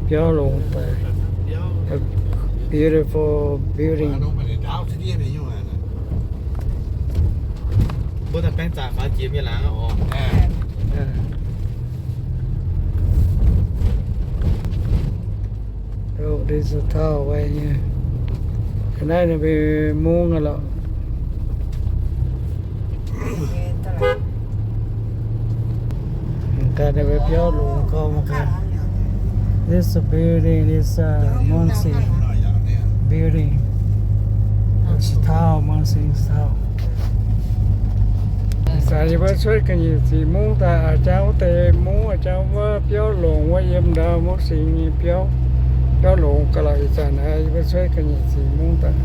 Biauv longx daaih. A beautiful building. Mbuo daaih baeng zaqc faaux jiex mienh laangz oc. Longx deix za'gengh taux waaic nyei. Naaiv ninh mbuo mungv aqv lorqc. Ganh ninh mbuo biauv longx gorngv ganh. This building is a Muang Sing building. It's tall, Muang Sing tall. Ih zanc yie mbuo cuotv ga'nyiec ziqc mungv daaih, a'jang wuov deix mungv, a'jang wuov biauv longx wuov, yiem ndau Muang Sing nyei biauv, biauv longx ga'lauh. Ih zanc naaiv yie mbuo cuotv ga'nyiec ziqc mungv daaih.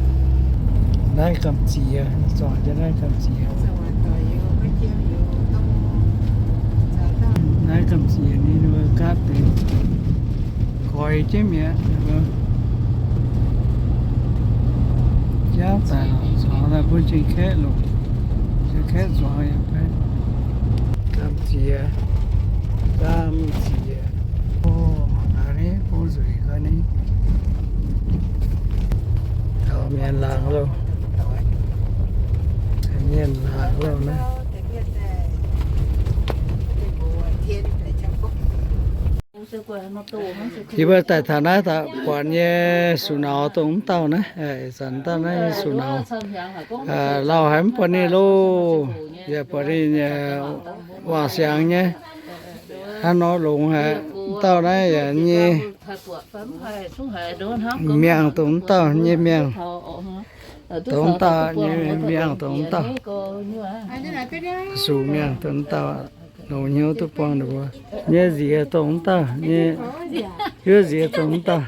Naaiv gamh ziex, zuangx jienv naaiv gamh ziex. Naaiv gamh ziex ninh mbuo gaatv deix goix jienv mi'aqv. Jangv daaih zuangx daaih bun Janx-Kaeqv longc, Janx-Kaeqv zuangx yaac fai. Gamh ziex, gamh ziex. O, mangc gaax ni, bung nzueic gaax ni. Taux mienh laangz loh. Mienh laangz loh naaiv. Yie mbuo daaih taux naaiv daaih buatc nyei sux nauz dongh mv dauh naaiv, ih zanc dauh naaiv nyei sux nauz. Lauh haic mv buatc ninh loh, yaac buatc ninh wangc siangx nyei. Hnangv nor longx haic, mv dauh naaiv yaac nyei miangh dongh mv dauh nyei miangh. Dongh mv dauh nyei miangh dongh mv dauh. Sux miangh dongh mv dauh. Longx hnyouv duqv buangh ninh mbuo. Nyei nziex dongh mv dauh, nyei yuov nziex dongh mv dauh.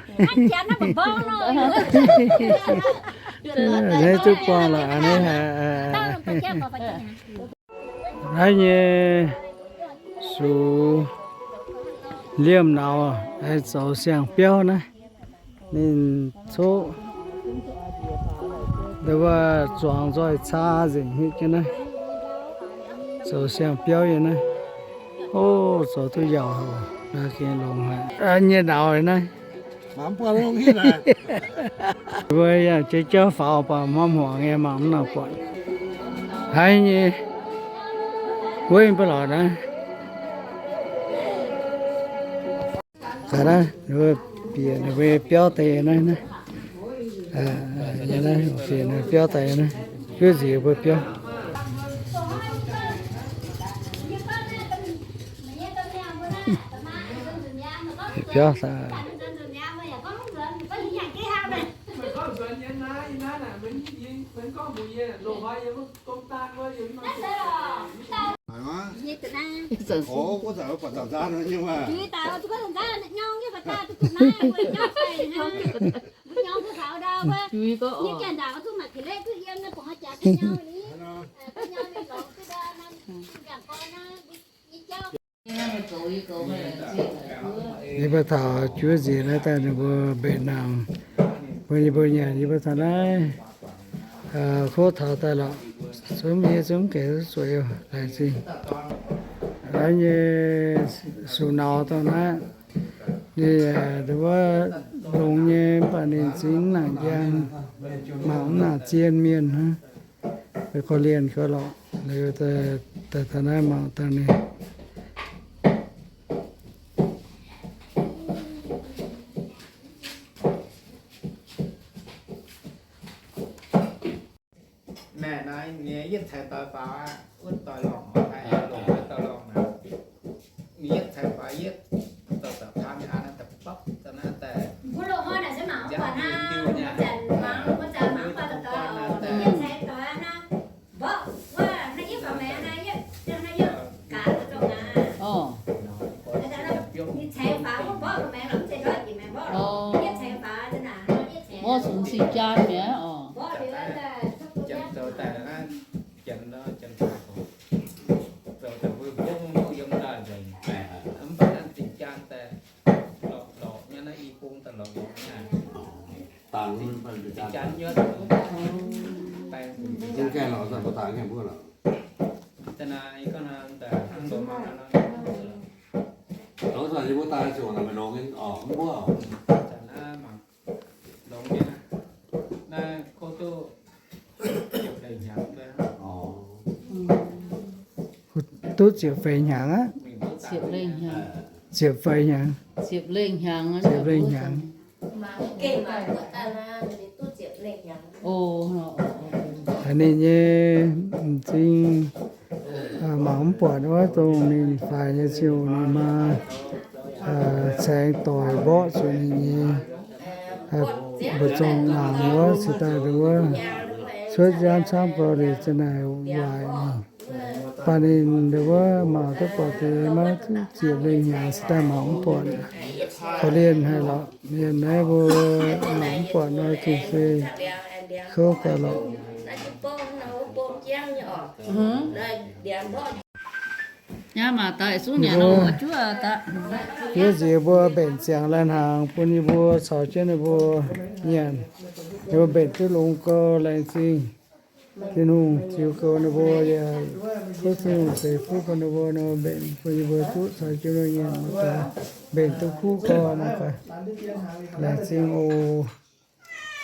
Naaiv duqv buangh lorqc, naaiv haic. Naaiv nyei sux liemh nauz zoux siang-biauv naaiv. Ninh coqv ndau wuov zuangx nzoih caa nzengc hitv jienv naaiv, zoux siang-biauv yiem naaiv. O, zoux duqv yaauc haic, gengh longx haic. Nyei nauz naaiv. Mbuo yangh jiex jauv faaux baac hmuangx-hmuangx nyei, mangc mv nangc buatc. Haiz nyei, wuov mv baac lorqc naaiv. Gaax naaiv, bieqc ninh mbuo biauv deix naaiv, naaiv. Bieqc ninh biauv deix naaiv, juov nziex mbuo biauv. Biauv Yie mbuo taux juov nziex naaiv daaih ninh mbuo mbenc nangc, mbuo yie mbuo nyanc yie mbuo taux naaiv, kov taux daaih lorqc. Zungv yie zungv gaengh zuqc laengz zingh. Naaiv nyei sux nauz dongh naaiv, ninh wuov longx nyei, mv baac ninh zingx mv nangc njang, mangc mv nangc zien mienh hnangv. Korv-lienh gau lorqc, liuz daaih taux naaiv mangc dangh ninh. Naaiv naaiv nyei yietv ceix doix faaux aqv, wuov doix lorngh, longc doix lorngh naaic. Ninh yietv ceix faaux yietv, zoux zoux taan aqv, naaiv daaih bopv, zoux naaiv daaih. Mborqv sung si jaan mi'aqv oc. Janx zoux daaih naaiv, janx, janx zoux, zoux daaih mbuo mbopv yiem daaih nzengc. Mv baac naaiv zinh jaan daaih lorqc lorqc nyei, naaiv i bung daaih lorqc lorqc nyei. Zinh jaan nyei, daaih zinh jaan. Da'naaiv gorngv naaiv daaih hnangv zoux mangc naaiv nor. Duqv ziepc feix hnyangx aqv. Ziepc feix hnyangx. Ziepc feix hnyangx. Ninh nyei m'zing mangc mv buatc wuov, dongh ninh faix nyei ziouc ninh maa caengx doic mborqv zuqc ninh nyei mbu'zorng ngangc wuov, cingx daaih wuov cuotv nziaamv camv gau, ninh za'naaic waaic. Mv baac ninh wuov mangc duqv buatc deix maiv duqv ziepc lengh hnyangx, cingx daaih mangc mv buatc. Korv-lienh haic lorqc. Mienh naaiv mbuo mangc mv buatc nor gengh se kouv gau lorqc. Yie nziex mbuo mbenc ziangx lai-hnaangx bun yie mbuo caux jienv ninh mbuo nyanc, ninh mbuo mbenc duqv longx gau, laengz zingh. Tin-Hungh ziux goux ninh mbuo yaac tov Tin-Hungh ceix fuqv bun ninh mbuo, ninh mbuo mbenc bun yie mbuo duqv caux jienv ninh mbuo nyanc, mbenc duqv kuv gau, laengz zingh oc.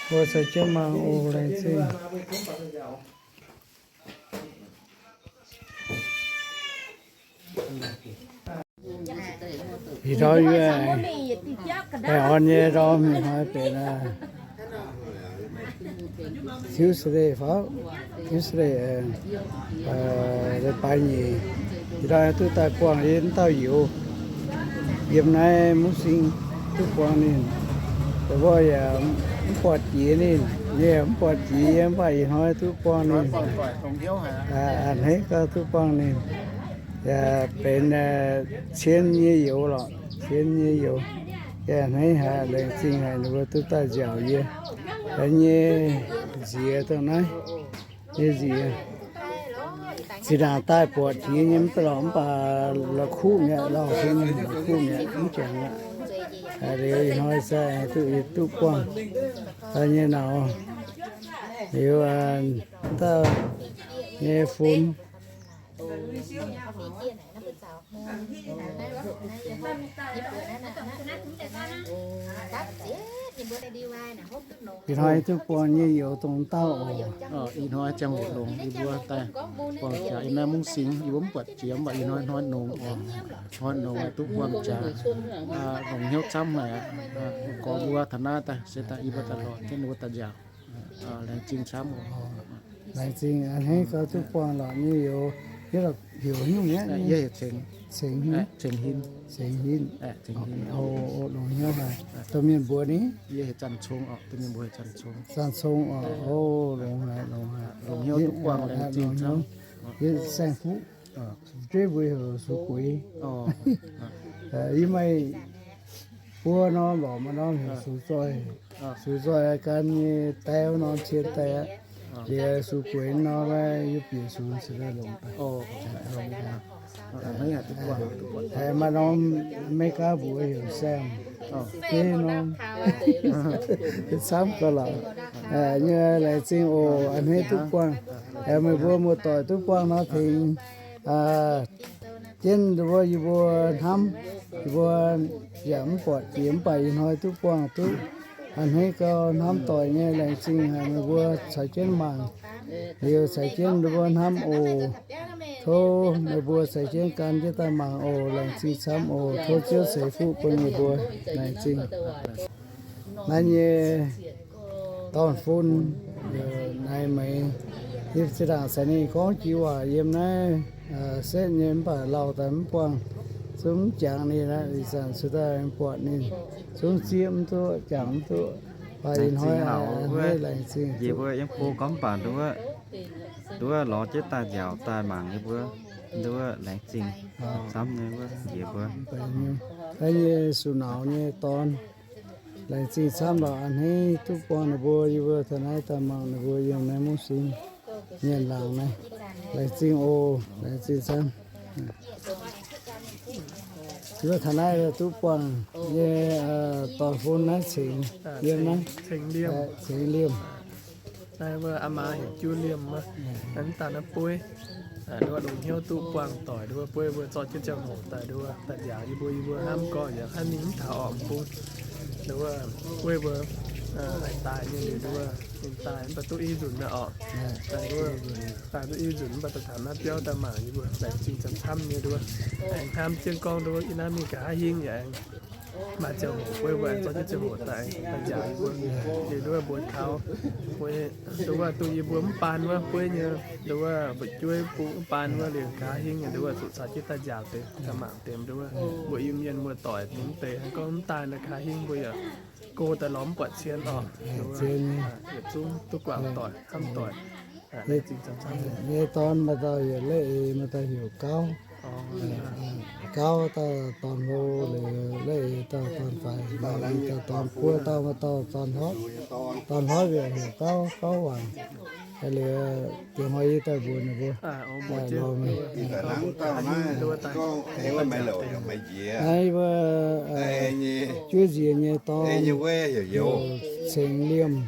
Mbuo caux jienv mangc oc, laengz zingh. Ih ndorm yie aengx orn nyei ndorm ih hnoi benx Tuesday fai Tuesday, leiz-baaix nyeic. Ih ndorm duqv daaih buangh yie wuov dauh youz yiem naaiv Mungv Sing, duqv buangh ninh. Dongh wuov yaac mv buatc jiex ninh, yie yaac mv buatc jiex yie, mv baac ih hnoi duqv buangh ninh. A'hneiv gau duqv buangh ninh. Yaac benx cien nyei youz lorqc, cien nyei youz. Yaac a'hneiv haic, laengz zingh haic ninh mbuo duqv daaih nziaauc yie. Yie nyei nziex dongh naaiv, yie nziex. Zinh ndaangc daaih buatc jiex nyei mv baac lorqc, mv baac la'kuqv mi'aqv, lauh hung la'kuqv mi'aqv, mv jangx aqv. Liuz ih hnoi se duqv, duqv buangh nyei nauz. Liuz dauh nyei fun. Ih hnoi duqv buangh nyei youz dongh dauh oc. Ih hnoi ziangh hoc longx, yie mbuo daaih buangh jaax yiem naaiv Mungv Sing, yie mbuo mv buatc jiex, mv baac ih hnoi hnoi longx oc. Hnoi longx duqv buangh jaax, longx hnyouv camv haic aqv. Gorx mbuo taux naaiv daaih se daaih yie mbuo daaih lorz jienv ninh mbuo daaih nziaauc. Laengz zingh camv oc. Laengz zingh a'hneiv gau duqv buangh lorqc nyei youz. Yie heuc nyungc mi'aqv. Yie heuc Ceng. Ceng Hin. Ceng Hin. Ceng Hin. Longx hnyouv haic. Domh mienh mbuox ni? Yie heuc Zanc Cong oc. Domh mienh mbuox heuc Zanc Cong. Zanc Cong oc. O, longx haic, longx haic. Longx hnyouv duqv buangh, laengz zingh camv. Yie Saeng Fuqv. Fu'jueiv mbuo heuc Sux Gueix. Yie maaih buo norm lorqc, maaih norm heuc Sux Zoih. Sux Zoih gan nyei die wuov norm cien die aqv. Liuz Sux Gueix norm yie bieqc Sux se longx daaih. Haiz maaih norm Meigaa mbuox heuc Saeng. Deix norm camv gau lorqc. Nyei laengz zingh oc, a'hneiv duqv buangh. Meih mbuo muoz-doic duqv buangh nor tengx jienv mbuo, yie mbuo hnamv, yie mbuo yaac mv buatc jiex mv baac ih hnoi duqv buangh duqv a'hneiv gau, hnamv doic nyei, laengz zingh haic meih mbuo caux jienv mangc. Liuz caux jienv mbuo hnamv oc. Tov meih mbuo caux jienv gan jienv daaih mangc oc. Laengz zingh camv oc. Tov Ziouv ceix fuqv bun meih mbuo. Laengz zingh. Naaiv nyei dorn-fun naaiv meix, yie zinh ndaangc caux ninh gorngv jiex waac yiem naaiv setv nyei mv baac lauh daaih mv buangh, zungv mv jangx ninh aqv. Ih zanc sueih daaih buatc ninh zungv zieqv mv duqv, jangx mv duqv. Mv baac ih hnoi laengz zingh. Yie mbuo yiem go gorngv mv baac nduov, nduov lorz jienv daaih nziaauc daaih mangc yie mbuo, nduov laengz zingh camv nyei wuov njiec mbuo. Naaiv nyei sux nauz nyei dorn. Laengz zingh camv lorqc, a'hneiv duqv buangh ninh mbuo, yie mbuo taux naaiv daaih mangc ninh mbuo yiem naaiv Mungv Sing mienh laangz naaiv. Laengz zingh oc, laengz zingh camv. Yie mbuo taux naaiv duqv buangh nyei dorn-fun naaiv cengx yiem naaiv. Cengx liemh. Naaiv mbuo aa maa heuc Juv Liemh, naaiv daaih naaiv bueiv. Nduov longx hnyouv duqv buangh doic, nduov buov mbuo zorqv jienv ziangh hoc daaih, nduov daaih nziaauc yie mbuo, yie mbuo hnamv gorngv yaac hnangv ninh mv taux orqc, mv bung. Nduov buov mbuo haih daaih nyei liuz, nduov ninh daaih mv baac duqv i nzunc naaiv orqc. Daaih nduov daaih duqv i nzunc mv baac daaih taux naaiv biauv daaih mangc yie mbuo laengz zingh camv-camv nyei, nduov aengx hnamv jienv gorngv nduov yie naaiv mingh nqa'haav hingv yaac aengx maaih ziangh hoc buov mbuo aengx zorqv jienv ziangh hoc daaih daaih nziaauc yie mbuo. Liuz nduov mbuo kaux, nduov duqv yie mbuo mv baan wuov buov nyei, nduov fu'jueiv bung mv baan wuov liuz nqa'haav hingv nyei, nduov zuqc caux jienv daaih nziaauc deix, daaih mangc deix, nduov mbuo Iu-Mienh muoz-doic dingc deix hnangv gorngv mv daaih nqa'haav hingv mbuo yaac go daaih lorz mv buatc cien orqc. Yietc zungv duqv guangc doic, hnamv doic. Nyei dorn maaih dauh yietc la'eix, maaih dauh heuc Gauv. Gauv dauh dorn hlo liuz, la'eix dauh dorn faix, dauh dorn buo dauh, maaih dauh dorn hlopv. Dorn hlopv yaac heuc Gauv, Gauv Waangc. Liuz dingc hnoi yie daaih mbuox ninh mbuo. Naaiv mbuo juov nziex nyei dorn, ceng liemh.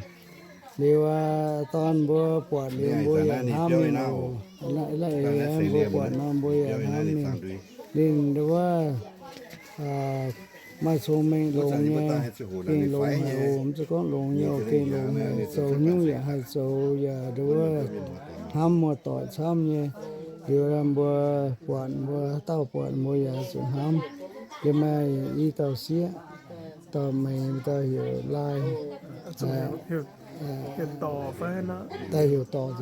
Liuz dorn mbuo buatc liuz mbuo yaac hnamv ninh oc. La'eix mbuo buatc nor mbuo yaac hnamv ninh. Ninh wuov maaih cong-mengh longx nyei, gengh longx haic oc. Mv zeiz gorngv longx nyei oc, gengh longx haic, zoux nyungc yaac haih zoux, yaac nduov hnamv muoz-doic camv nyei. Liuz mbuo buatc, mbuo haaix dauh buatc mbuo yaac zuqc hnamv. Yie maaih i dauh sieqv, dauh meix, dauh heuc Lai. Daaih heuc Dorc,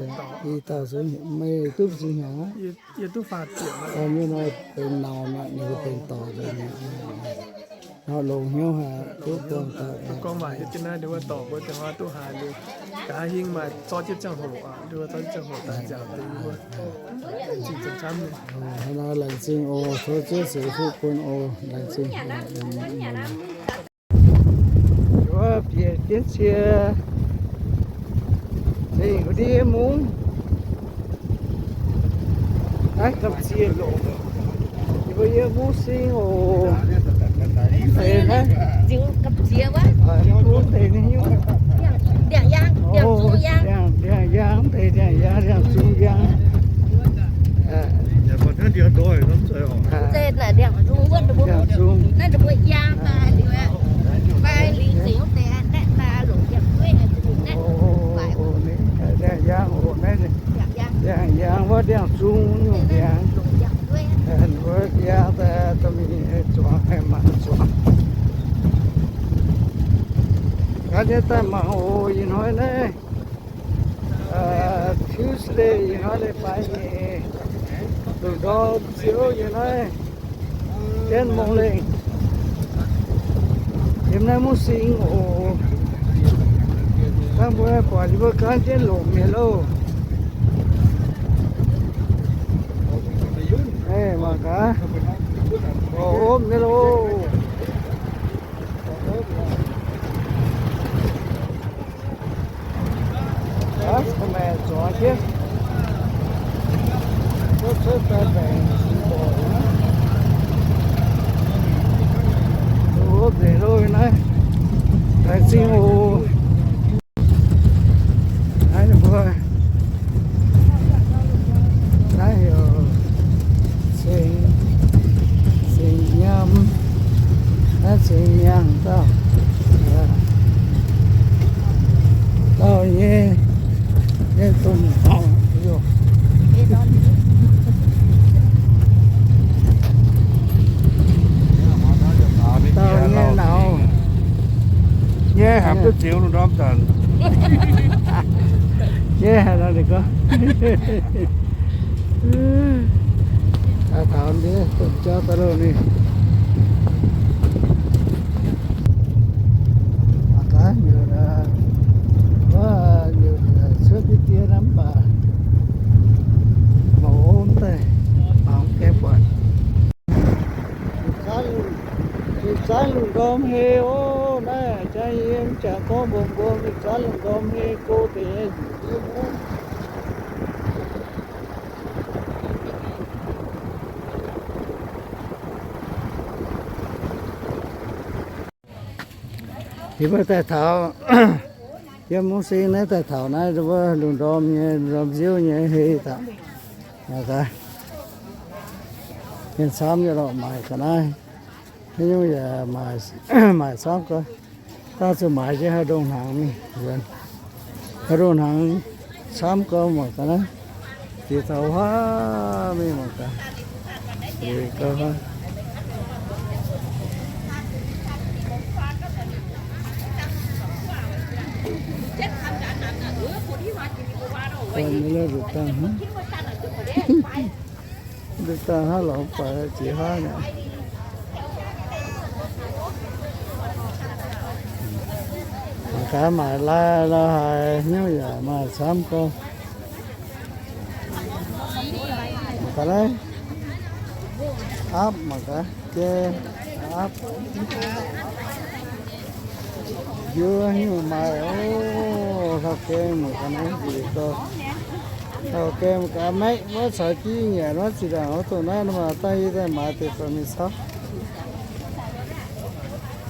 i dauh zungv meih duqv zinh hnyangx aqv. Yie duqv faah ziepc aqv. Nyei nor benx nauz mi'aqv, ninh mbuo benx dorc nzengc mi'aqv. Nor longx hnyouv haic, duqv buangh doic. Gorngv waac hietv jienv naaiv, nduov dorc mbuo da'hnoi duqv haiz liuz, nqa'haav hingv maaih zorqv jienv ziangh hoc, nduov zorqv jienv ziangh hoc daaih nziaauc deix mbuo. Laengz zingh camv-camv nyei. Hnangv naaiv laengz zingh oc, tov Ziouv ceix fuqv bun oc, laengz zingh. Wuov bieqc jienv cie zengc wuov ndiev mungv. Naaiv gamh nziex, yie mbuo yiem mungv sing oc. Mv deix naaiv, mv deix naaiv hiuv, ndiangx-yaang, ndiangx-yaang, mv deix ndiangx-yaang, ndiangx-zung yaang. Ndiangx-zung. Ndiangx-yaang oc, naaiv ndiangx-yaang wuov ndiangx-zung nyungc ndiangx. Wuov ndiangx daaih dorh mingh zuangx, mangc zuangx. Gan jienv daaih mangc oc, ih hnoi naaiv Tuesday, ih hnoi leiz-baaix nyei, lungh ndorm ziouv nyei naaiv, jienv Mong Lengh, yiem naaiv mungv sing oc. Hnangv mbuo buatc yie mbuo gaanv jienv longc nyei loh. Mangc gaax, opv nyei loh. Aav, meih zuangx jienv. Cuotv cuotv daaih baengc cin-mborqc aqv. Hopv nzengc loh naaiv. Laengz zingh oc. Naaiv ninh mbuo, naaiv heuc Ceng, Ceng Nyaam, naaiv Ceng Nyaam dauh, dauh nyei, nyei domh dorngx. Dauh nyei nauz. Nyei hapv duqv ziux lungh ndorm zanc. Nyei haic nor ninh gorngv. Taux ndiev domh jauv daaih loh ninh. Mangc gaax, nyutc, wuov nyutc cuotv diev diev naaiv mv baac mangc ov daaih, mangc gaengh buatc. Mingh zaanv lungh ndorm hei ov, naaiv jaa yie mv jangx gorngv mbuox mbuo mingh zaanv lungh ndorm hei go deix nyutc diev mungv. Yie mbuo daaih taux, yiem mungv sing naaiv daaih taux naaiv wuov lungh ndorm nyei, lungh ndorm nziouv nyei hei daaih. Mangc gaax, mienh camv nyei lorqc, maaic ga'naaiv. Haaix nyungc yaac maaic, maaic camv gau. Daaih zuqc maaiz jienv haaix ndongh hnaangx mingh nzuonx. Haaix ndongh hnaangx camv gau mangc gaax naaiv. Jiex taux huaav mingh mangc gaax. Jiex gau huaav. Nduqc dangh hnangv. Nduqc dangh hnangv lorz mv baac jiex huaav mi'aqv. Mangc gaax maaic lai lorz haaix nyungc yaac maaih camv gau. Mangc gaax naaiv, aapv mangc gaax, jai aapv. Njuov nyungc maaih oc. Hlauv-gaeng mangc gaax naaiv nzunc gau. Hlauv-gaeng mangc gaax, maiv wuov caux jienv nyanc wuov zinh ndaangc wuov dongh naaiv nor, dangh yie daaih maaiz deix faaux mingh camv.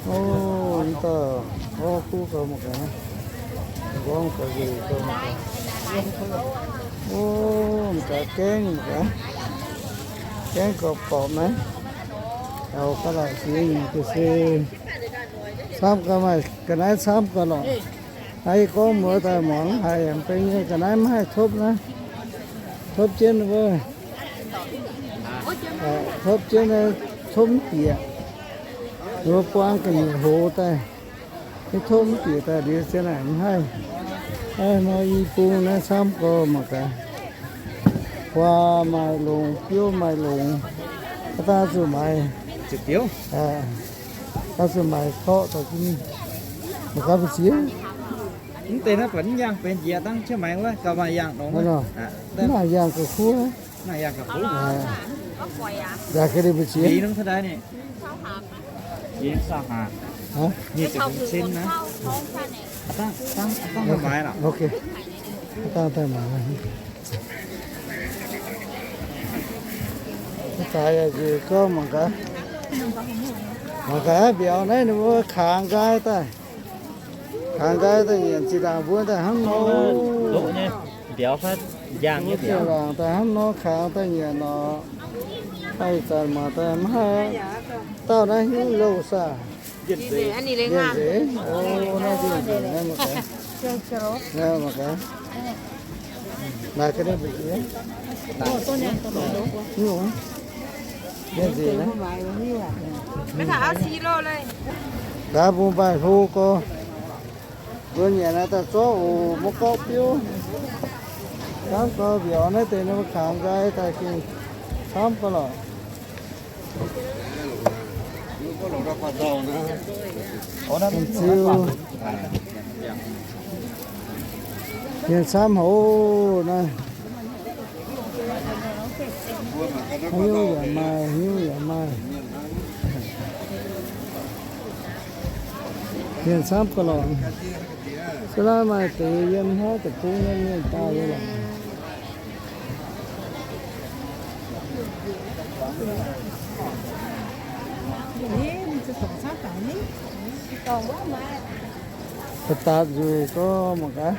Oc, mv dauh orv kuv gau mangc gaax. Mborngv gau nzunc gau mangc gaax. Oc, mangc gaax gaengv mangc gaax. Gaengv gauh borqc naaiv. Taux ga'naaiv lorqc, singx nyungc ga'sie. Camv gau, maaih ga'naaiv camv gau lorqc. Hnangv yie gorngv mbuox daaih muangx, haiz yaac mv benx nyei, ga'naaiv mv haih topv naaiv. Topv jienv wuov, topv jienv naaiv, topv mv bieqc. Wuov buangv ga'nyiec hoz daaih, mv topv mv bieqc daaih liuz zien naaic mv haih. Aa, nor i bung naaiv camv gau mangc gaax. Huaax maaih longc, biouv maaih longc. Aa, daaih zuqc maaiz, daaih zuqc maaiz korqv daaih jienv mingh. Mangc gaax mbu'ziex. Mv deix naaiv buatc mv yangh benx njiec dangv qiex maengx wuov gauh maaih yangh nongx. Mv maaih yangh ga'kuv. Maaih yangh ga'kuv. Yangh ga'ndiev mbu'ziex. Ok. Dangh daaih mangc. Daaih yaac nzueic gorngv mangc gaax. Mangc gaax mbiauz naaiv ninh mbuo kangx nqaai daaih. Kangx nqaai daaih nyanc zinh ndaangc mbuo daaih hnangv nor. Mbuo zinh ndaangc daaih hnangv nor kangx daaih nyanc nor. Haih zanc mangc daaih mv haih. Dauh naaiv hiuv louh saah? Mienh nzeic. O, naaiv mienh nzeic naaiv mangc gaax. Naaiv mangc gaax. Naaiv ga'naaiv mbu'ziex. Mienh nzeic naaiv. Gaax bung mbaaih hlo gorx. Mbuo nyanc naaiv daaih zorqv oc, maiv gorqv biouv. Camv gau, mbiauz naaiv deix ninh mbuo kangx nqaai daaih gengh camv gau lorqc. Ziu. Mienh camv haic naaiv. Haaix nyungc yaac maaih, haaix nyungc yaac maaih. Mienh camv gau lorqc. Se laaix maaih deix yiem haaix deic-bung nyei mienh daaih nyei lorqc. Ba'datc nzueic gorx mangc gaax.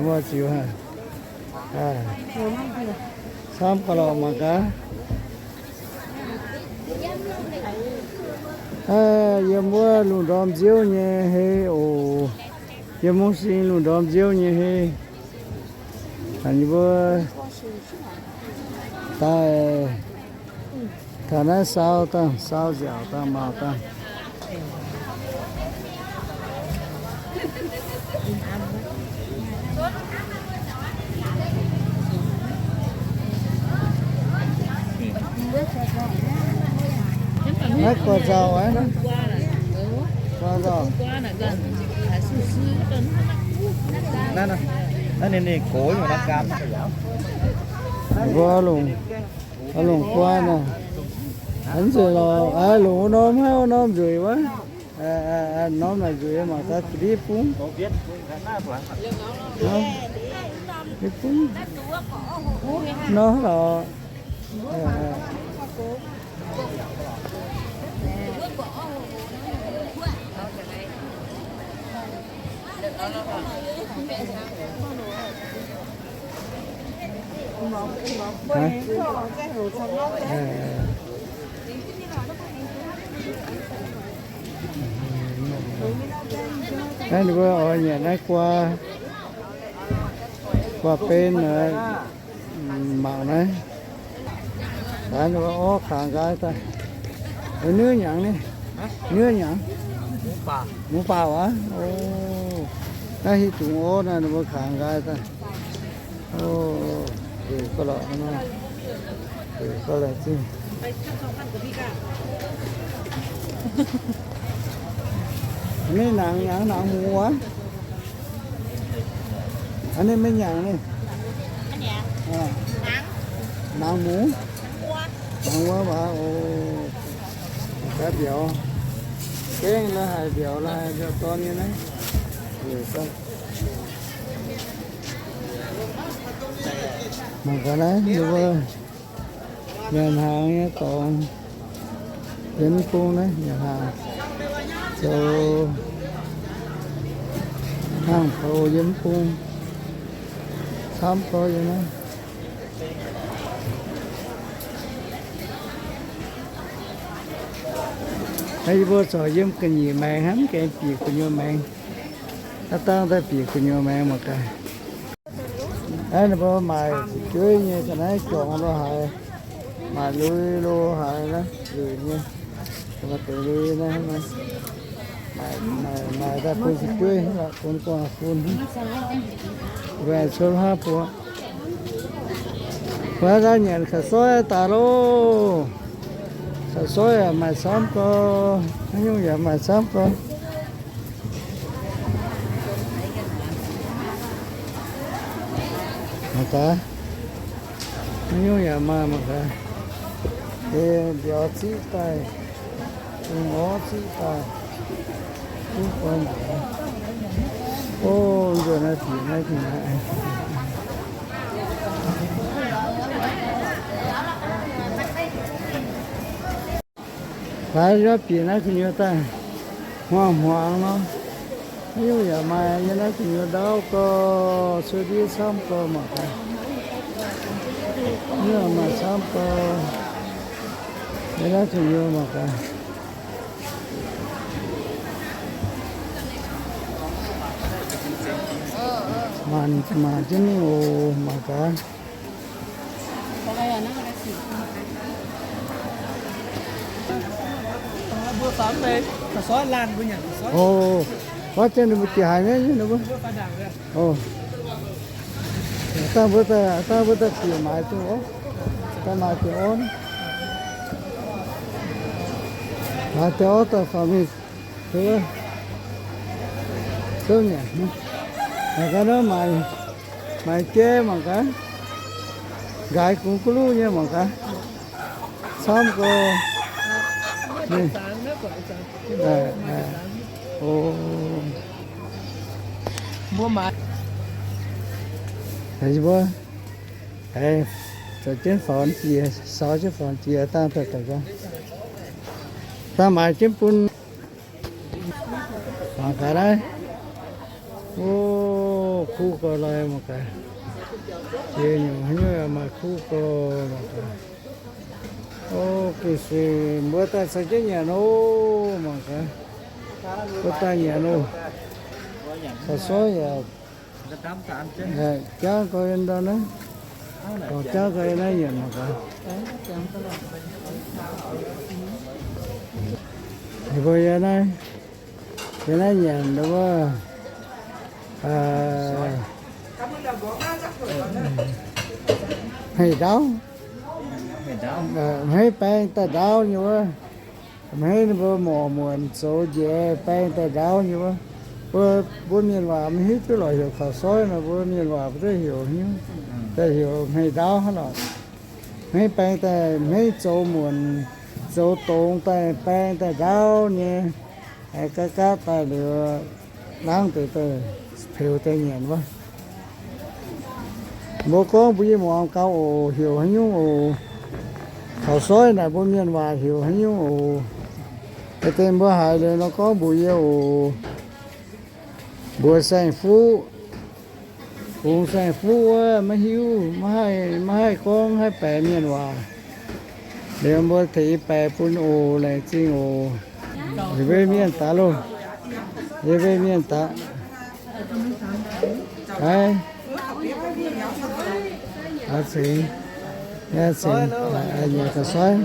Muoz-ziux hnangv. Camv gau lorqc mangc gaax. Yiem wuov lungh ndorm nziouv nyei hei oc. Yiem mungv sing lungh ndorm nziouv nyei hei. Ninh mbuo daaih taux naaiv saau dangh, saau nziaauc dangh, maauh dangh. Naaiv gorx-nzauh aqv. Gorx-nzauh. Naaiv ninh, ninh gox nyei naaiv gaam. Mbuo longc, longc guaan aqv. Hnangv nzunc lorqc, longc wuov norm hnangv wuov norm nzueic wuov. Norm naaic nzueic mangc gaax ga'ndiev bung. Ga'ndiev bung. Nor lorqc. Naaiv ninh mbuo oix nyanc naaiv guaa, guaa benx, mangc naaiv. Gaax ninh mbuo orv kangx nqaai daaih. Nyiuv hnyangx ni, nyiuv hnyangx, muoz baauc aqv. O, naaiv hiuv dungz orv naaiv ninh mbuo kangx nqaai daaih. O, gauh lorqc, gauh lorqc zingh. Maiv nangx, nangx, nangx muoz aqv. Aa, ninh maiv nyanc ni. Nangx muoz, nangx wuov maah. O, gaax mbiauz. Gengh la'haic mbiauz, la'haic mbiauz dorn nyei naaiv. Mangc gaax naaiv, nyanc hnaangx nyei dorngx. Yiem mv bung naaiv nyanc hnaangx, zoux hnaangx-poux yiem mv bung, camv gau yiem naaiv. Naaiv yie mbuo corc yiem ga'nyiec maengx hnangv, mv gaengh bieqc gu'nyuoz maengx. Aav dangh daaih bieqc gu'nyuoz maengx mangc gaax. Naaiv ninh mbuo maaic fu'jueiv nyei, ga'naaiv juangc lo haaix, maaic lui lo haaix naaiv luic nyei. Maaih deix lui naaiv, maaic daaih bun fu'jueiv, bun guangc fun, mbaengx cuotv hlaav buo. Mbuo naaiv nyanc kaux soiv daaih loh. Kaux soiv yaac maaih camv gau, haaix nyungc yaac maaih camv gau. Mangc gaax, haaix nyungc yaac maaih mangc gaax. Ei mbiauz ziqv daaih, dungz orv ziqv daaih, duqv fai mangc gaax. O, nzuonx naaiv bieqc naaiv dingh naaiv. Laaix yaac bieqc naaiv gu'nyuoz daaih, hmuangx-hmuangx nor. Haaix nyungc yaac maaih yiem naaiv gu'nyuoz ndau gau, cuotv ndiev camv gau mangc gaax. Haaix nyungc maaih camv gau, yiem naaiv gu'nyuoz mangc gaax. Maanc, maanc jienv mingh oc, mangc gaax. O, wuov zanc ninh mbuo jiex haaix nyungc, ninh mbuo, o, dangh mbuo, dangh mbuo daaih bieqc maaiz duqv orv, daaih maaiz bieqc orv, maaiz bieqc orv daaih faaux mingh, zouv nyanc. Mangc gaax nor, maaiz jai mangc gaax, nqaaix gungx guv luv nyei mangc gaax. Camv gau. O, mbuo maaiz, mbuo zoux jienv faaux jiex, saux jienv faaux jiex, dangh daaih, dangh maaiz jienv bun. Mangc gaax naaiv. O, kuv gau lorqc, mangc gaax. Jiex nyungc haaix nyungc yaac maaih kuv gau, mangc gaax. O, gengh sueih, mbuo daaih caux jienv nyanc oc, mangc gaax. Mbuo daaih nyanc oc. Kaux soiv yaac jangv gau yiem ndau naaiv. Gorngv jangv gau yiem naaiv nyanc mangc gaax. Ninh mbuo yiem naaiv, yiem naaiv nyanc wuov, hmeiv ndaauv, hmeiv baeng daaih ndaauv nyei wuov. Hmeiv ninh mbuo morc muonc zoux njiec baeng daaih ndaauv nyei wuov. Mbuo, mbuo mienh waac maiv hiuv duqv lorqc, heuc kaux soiv nor, mbuo mienh waac mbuo duqv heuc hnyouv, daaih heuc hmeiv ndaauv hnangv lorqc. Hmeiv baeng daaih, hmeiv zoux muonc, zoux dongz daaih, baeng daaih ndaauv nyei, gapv gapv daaih liuz, nangv deix daaih peux daaih nyanc wuov. Mbuo gorngv mbuo yie muangx gaux oc, heuc haaix nyungc oc. Kaux soiv naaic mbuo mienh waac heuc haaix nyungc oc. Deix mbuo haiz liuz nor gorngv mbuox yie oc. Mbuo saeng-fuqv, bungx saeng-fuqv wuov maiv hiuv, maiv haih, maiv haih gorngv haih baeqc mienh waac. Liuz mbuo tengx baeqc bun oc, laengz zingh oc. Yie mbuo mienh daaih loh, yie mbuo mienh daaih. Aa, cingx, cingx, nyanc ga'soiv.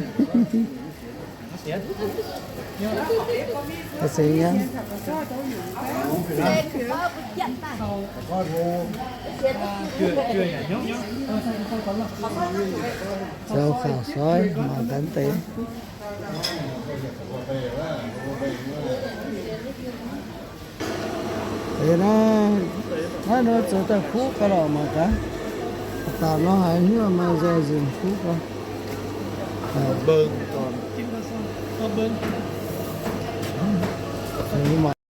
Zoux ga'soiv mangc gaax deix. Eix naaiv, naaiv nor zoux daaih kuv gau lorqc mangc gaax. Daaih nor haiz hnyouv maaih nzoih nzengc kuv gau.